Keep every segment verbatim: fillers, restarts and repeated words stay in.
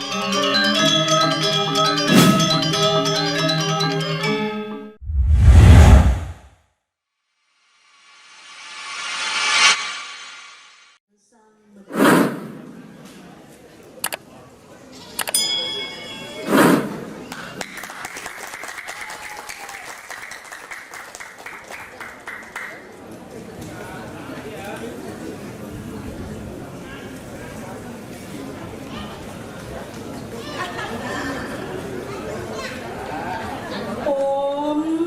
Om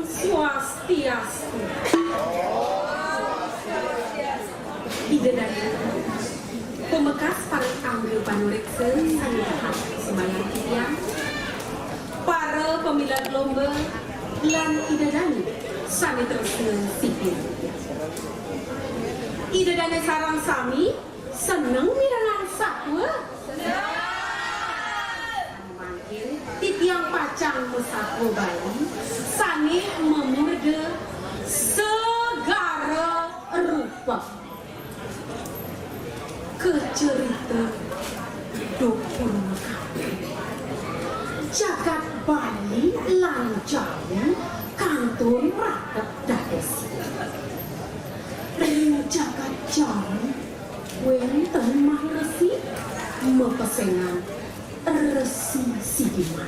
Swastiastu. Ida dané, pamekas para angga panuréksa sané dahat, sumbayang titiang, para pamilet lomba lan ida dané sané tresna siki. Ida dané sareng sami seneng mirengang satua? Mangkin titiang pacang masatua Bali sané mamurda Segara Rupa. Kacarita dumun makaten. Jagat Bali lan Jawi kantun raket dados. Ring jagat Jawi wénten Maharesi mapesengan Resi Sidiman.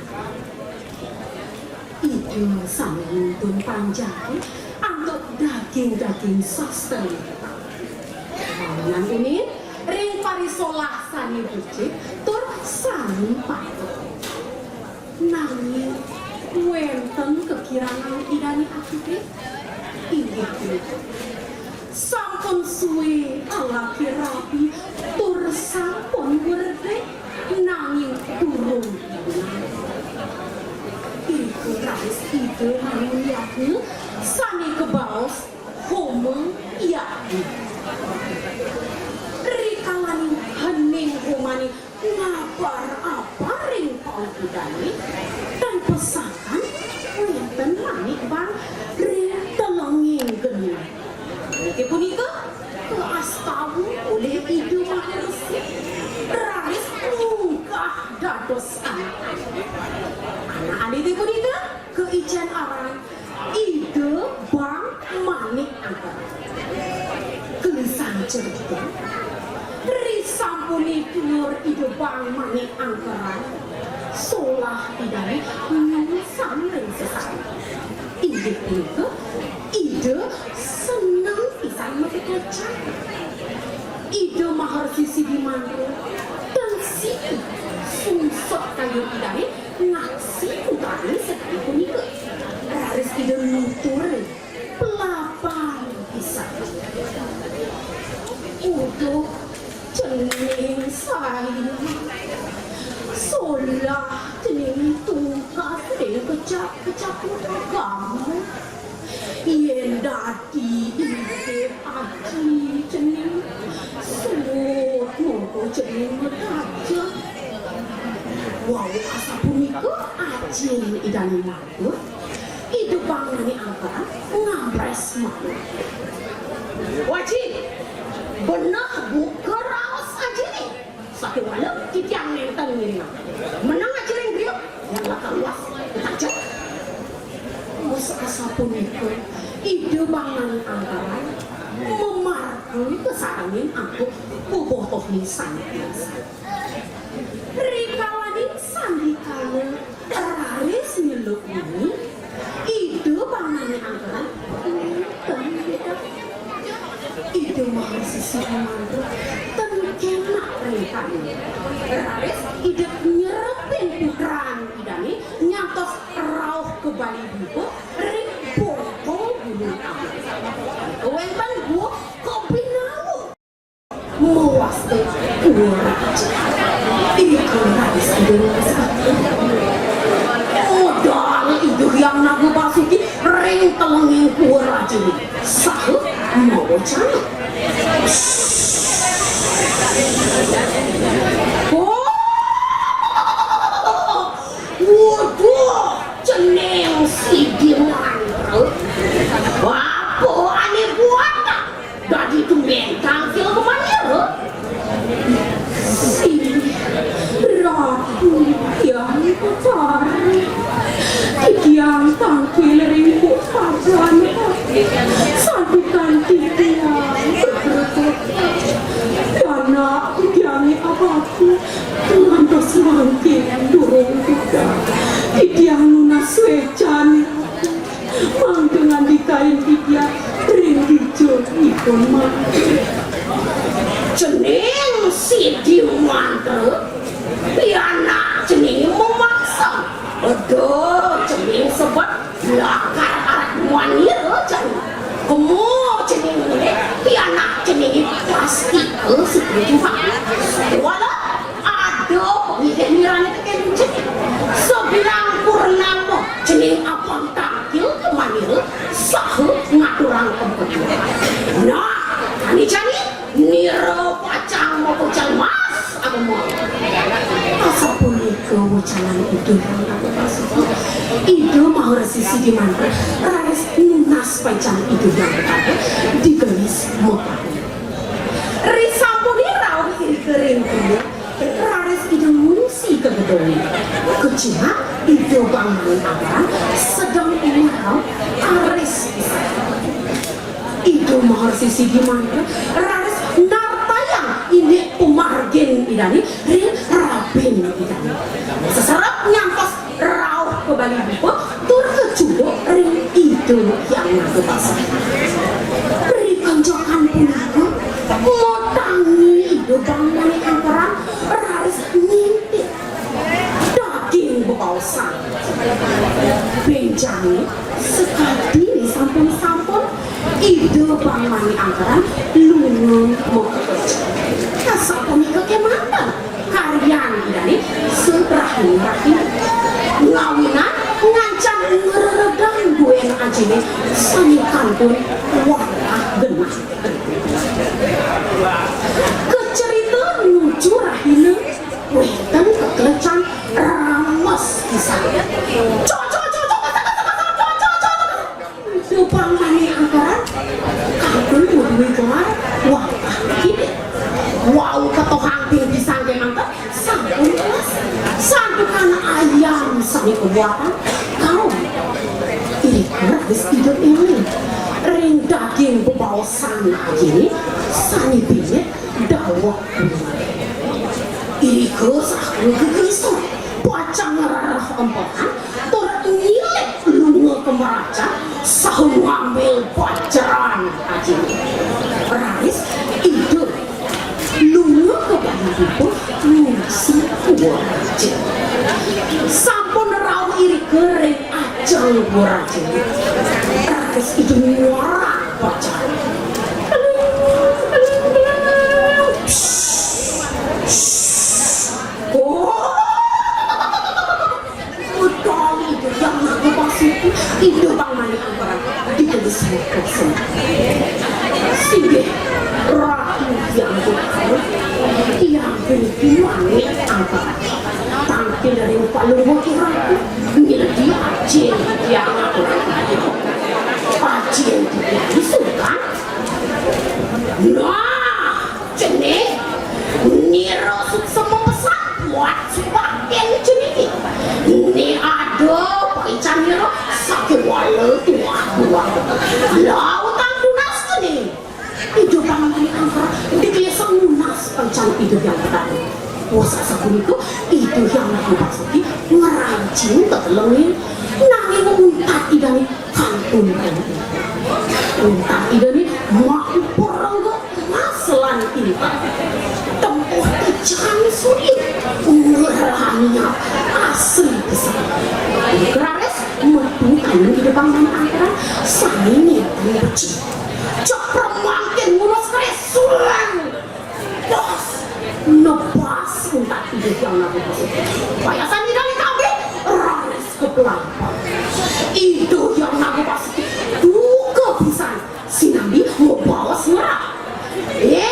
Ida sané nuntun panjaké antuk daging-daging sastra. Mawon unin ring parisolah sané becik tur sané patut. Nanging wénten kakirangan Ida dané apiké. Inggih punika. Sampun sué alaki rabi tur sampun werdé, nanging durung tunangan. Ida raris Ida mangun yadnya sané kabaos Homa Yadnya. Rikalaning hening homané ngabar-abar ring paukudané, tan pesangkan wénten manik bang ring telenging geni. Niki punika kaastawa olih Ida Maharesi, raris munggah dados anak. Anak ané punika kaicén aran Ida Bang Manik Angkeran. Gelisang cerita, risampuné tuur Ida Bang Manik Angkeran, solah Idané nyungsang ring sesarengan. Inggih punika, Ida seneng pisan makecap. Ida Maharsi Sidi Mantra, tan sida sungsut kayun Idané ngaksi putrané sakadi punika. Raris Ida nutur pelaban pisan. Uduh, cening sayang. Solah cening tungkas ring kecap-kecap agama. Yén dadi inggih aji cening, suud mongko cening madaja. Wau asapunika ajin Idané matur, Ida Bang Manik Angkeran ngambrés manut. Waji, beneh buka raos ajiné. Sakéwala titiang nénten ngiringang. Meneng aja ring griya, yan lakar luas, ketancep. Wus asapunika, Ida Bang Manik Angkeran mamargi kasarengin antuk bobotohné sané biasa. Rikalaning sandikala raris nyeluk wengi, Ida Bang Manik Angkeran nénten béda. Ida Maharsi Sidi Mantra ten kénak ring kayun. Raris Ida nyerepin putran Idané nyantos rauh ka Bali Dwipa ring bongkol Gunung Agung. Wénten Gua Kabinawa. Mawasta Gua Raja. Irika raris Ida ngrasakang. Modal Ida Hyang Naga Basuki ring telenging Gua Rajané. Saha mawacana. Oh, waduh, cening Sidi Mantra. Bapa ané buat dadi tumbén tangkil kemanira. Sing, Ratu Santukan titiang, anak titiangé abakti, ngantos mangkin durung budal. Titiang nunas suécan, mangda ngandikain titiang ring dija ipun mangkin. Cening sidi mantra, pianak cening mamangsa. Aduh, cening sebet lakar arat manira jani. Kemu cening milih, pianak cening pasti ke setuju. Wala ada pemilih nirane tekén cening. Sebilang purnama cening apang tangkil ke manira saha ngaturang kempedu. Nah, jani-jani nira pacang mapucal mas agama. Asapunika wecanan Ida Hyang Nata Pasupati. Ida Maha Resi Sidi Mantra raris nunas paican Ida Hyang Betara digelis mekaten. Risampune rauh irika ring griya, raris Ida ngungsi ka gedonge. Kacimat Ida Bang Manik Angkeran sedeng maraup aris pisan. Ida Maharsi Sidi Mantra raris nartayang indik pamargin Idane ring rabin Idane. Seserep nyantos rauh ka Bali Dipa tur kacunduk ring Ida Hyang Nagapasa. Rikancakan punika, matangi Ida Bang Manik Angkeran raris ngintip daging bebaosan. Benjang sakadi sampun-sampun Ida Bang Manik Angkeran lunga makakecak. Asapunika kemanten karyan Idane sarahina-rahina. Ngawinang ngancan ngreredang duen ajine sane kantun wantah genah. Kacerita nuju rahina wenten kekelecan rames pisan. Cok, cok, cok, cok, cok, cok, cok, cok, cok, cok. Ida Bang Manik Angkeran kantun madué gelar wantah kidik. Wau ketohang ping pisan kemanten sampun telas. Santukan ayam sane kabuatan kaum. Irika raris Ida eling ring daging bebaosan ajine sane bingit daweg. Irika saha gegrisan pacang ngrereh empehan tur nyilik lunga ka meracan saha ngambil bajeran ajine. Raris Ida lunga ka Bali Dipa ngungsi Gua Raja. Sampun rauh irika ring ajeng Gua Raja. Raris Ida nyuarak bajeran. Psst, psst. Oh. Budal Ida Hyang Nagapasupati, Ida Bang Manik Angkeran, digelis mekaten. Singgih Ratu Hyang Betara, Hyang Bini Manik Angkeran. Tangkil ring palungguh Ratu, nyeledi ajin Hyang Nagapasupati. Ajin Hyang Sungkan. Nah, cening nira suksma pesan buat subakin cening. Ni ada paican nira sakéwala tuah-tuah. Lautang tunas cening. Ida Bang Manik Angkeran digelis nunas paican Ida Hyang Betara. Wasa sapunika Ida Hyang Nagapasupati ngranjing tetelengé nanging untat Idane kantun kantun. Untat Idane maupur rengga emas lan intan. Tempuh tejang suri ngranyap asri pisan. Raris metu kayun Ida Bang Manik Angkeran sami nenten becik. Cok premangkin ngunus keris sulang. Bos, nebas untat Ida Hyang Nagapasupati. Payasan Idane kabeh raris kapelampah. Ida Hyang Nagapasupati duka pisan sinambi mabaos ngerak. Eh,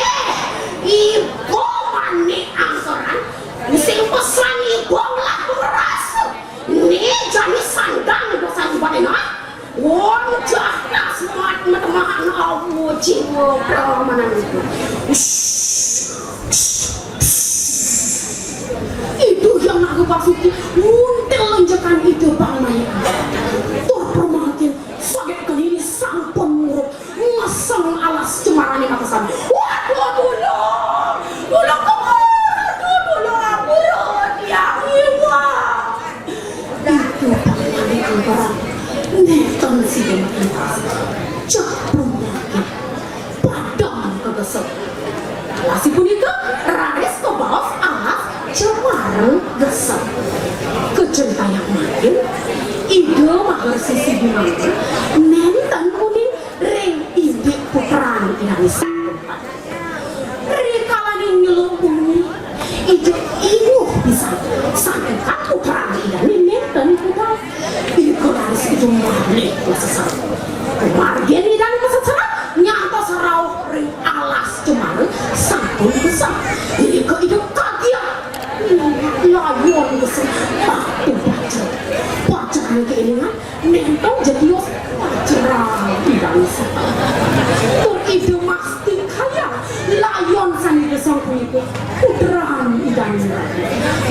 Ida Manik Angkeran, sing pesan Ida ngelah ngerasa. Ni jani sandang dosa Idane nah. Wong jahat semat matemahan awu jiwa pramanan itu. Ida Hyang Nagapasupati nguntil lenjekan Ida Bang Manik. Tur pramangkin saget kene sampun Kacaritayang mangkin, Ida Maharsi Sigimantra nénten uning ring indik putran Ida Sangkepat. Rikalaning nyeluk bumi, Ida inguh pisan, sangkepat putran Idané nénten budal. Ida raris Ida malih maseserep. Kumargin Idané maseserep, nyantos rauh ring alas cemara sampun gesang. Irika Ida kaget. Layon gesang. Patu bajrang. Bajrang kélingan, nénten ja tios, bajrang Idané. Tur Ida mastikayang layon sané gesang punika putran Idané.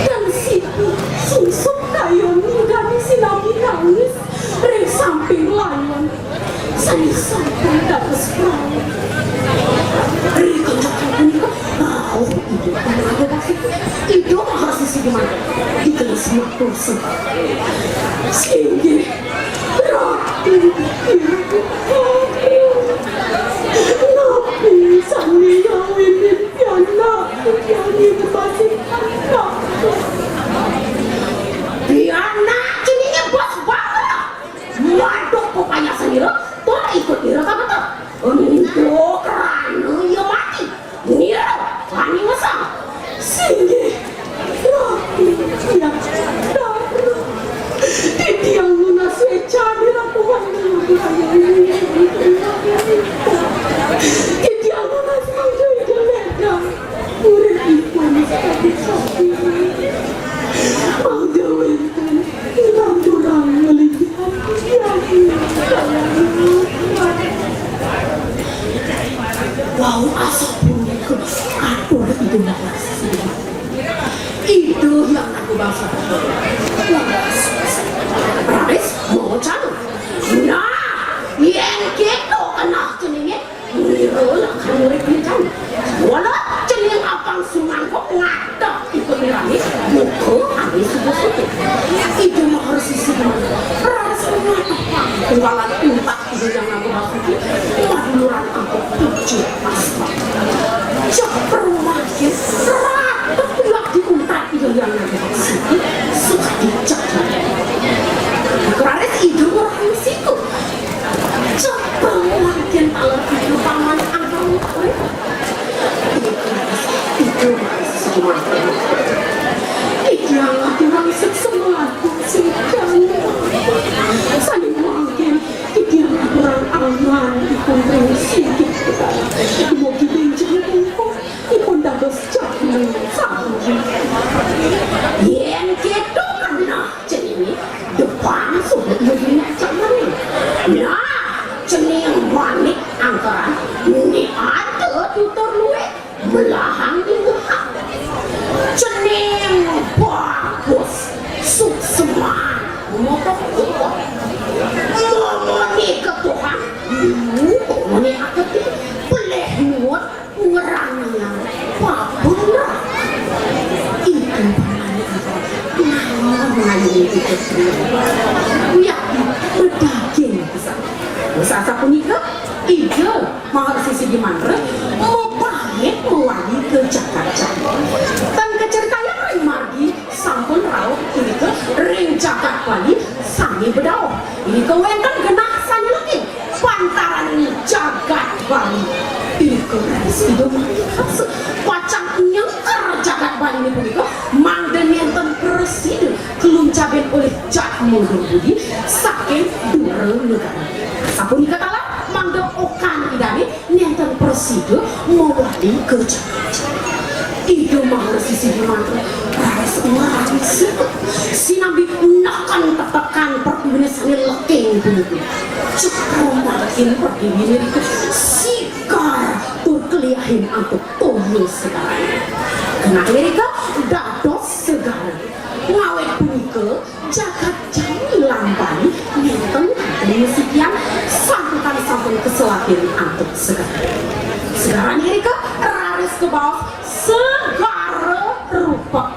Tan siki sungsut layon Idané sinambi nangis ring samping layon sané sampun dados prau. Ri koncokan punika, rauh Ida Maharsi, Ida Maharsi Sigimantra digelis matur sembah. Singgih Ratu, napi sané ngawinin pianak, pianak masih anak? Pianak ceningé bos banget. Maduk papayasanira, tur ikut ira ka beteh. Ento krana ia mati. Nira kani ngesang. Singgih Ratu, ya, Ratu. Titiang nunas wécan ira Tuhan. Titiang nunas mangda Ida ledang uripipun sakadi-sakadi. Mangda wénten turang-turang nglinggihan titiang. Wau asapunika atur Ida Maharsi. Ida Hyang Agung Bangsa. Raris mawacana. Nah, yén kéto keneh ceningé, nira lakar murid kéncana. Mula cening apang sumanggup ngadep ipun irané, muka ané suba-suba. Ida Maharsi Sigimantra raris ngatepang ungkalan untat Ida Hyang Agung Basuki, maduluran angkut pucuk asma. Cak perumahin, ratep tulak diuntat Ida Hyang Agung Basuki, sakadi cak. Raris Ida ngorahang siku. Cak perumahin taler Ida paman angkang. Ida Maharsi Sigimantra. Ida ngaturang suksma agung sing kang. Sané mangkin Titiang aturang angan ipun ring singgih. Mugi bénjang punika ipun dados jagmen sampun. Yén kéto keneh ceningé, depang suba mugi jagmen. Nah, cening manik angkeran, né ada tutur luwih. Melahang di muka. Cening bagus, suksma, motoh kuat. Momoni ketuhan, ibu momoni aketi, pelih nuwun, ngeranayang, pabun. Itu namanya apa? Ngalor-ngalor itu. Ya, bedaging pisan. Sasapunika, Ida Maharsi Sigimantra mapamit mawali ka jagat Jawa. Tan kacaritayang ring margi sampun rauh punika ring jagat Bali sami bedauh. Punika wénten genah sami legi pantaraning jagat Bali. Punika raris Ida Maharsi pacang nyengker jagat Bali punika mangda nénten prasida kaluncabin olih Jatmangda Budi saking dura negara. Sapunika taler mangda okan Idané nénten prasida mawali ka Jakarta. Ida Maharsi Sigimantra raris ngransék sinambi neken tetekan pertiwiné sané leking punika. Cekra mangkin pertiwiné rika sigar tur keliahin antuk toya segara. Keneh irika dados segara. Ngawit punika, jagat Jawi lan Bali nénten kantun masikian santukan sampun kaselahin antuk segara. Segara irika raris kabaos Segara Rupek.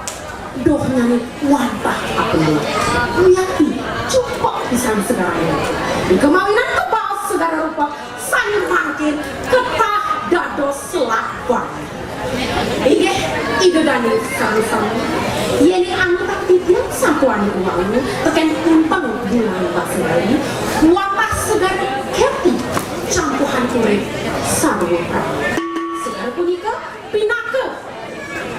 Dohnyané wantah apenduk. Wiakti cupek pisan segarané. Nika mawinan kabaos Segara Rupek sané mangkin ketah dados Selat Bali. Inggih, Ida dané sami-sami. Yéning anu Wau tekén kuntang bulan Basari, wantah segara keti campuhan urip sarwa prani. Segara punika pinaka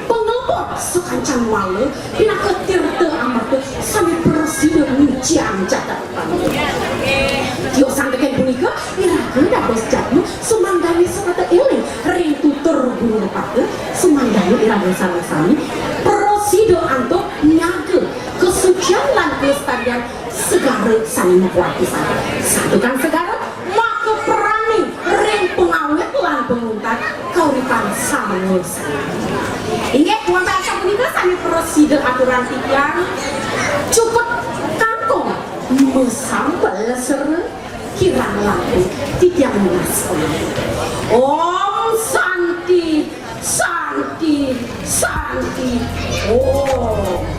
panglebur sakancan wala, pinaka tirta amarta sané prasida nyuciang jagat. Tiosan tekén punika, iraga dados jadma sumangdané setata éling ring tutur guru nepaka, sumangdané iraga sareng sami prasida antuk nyaga kasucian lan kelestarian segara sané makuat pisan. Santukan segara maka prani ring pangawit lan panguntat kauripan sarwa sami. Inggih, wantah sapunika sané prasida aturang titiang, cukut kangkung masambel sera, kirang langkung titiang nunas pamit. Om Santi, Santi, Santi. Om.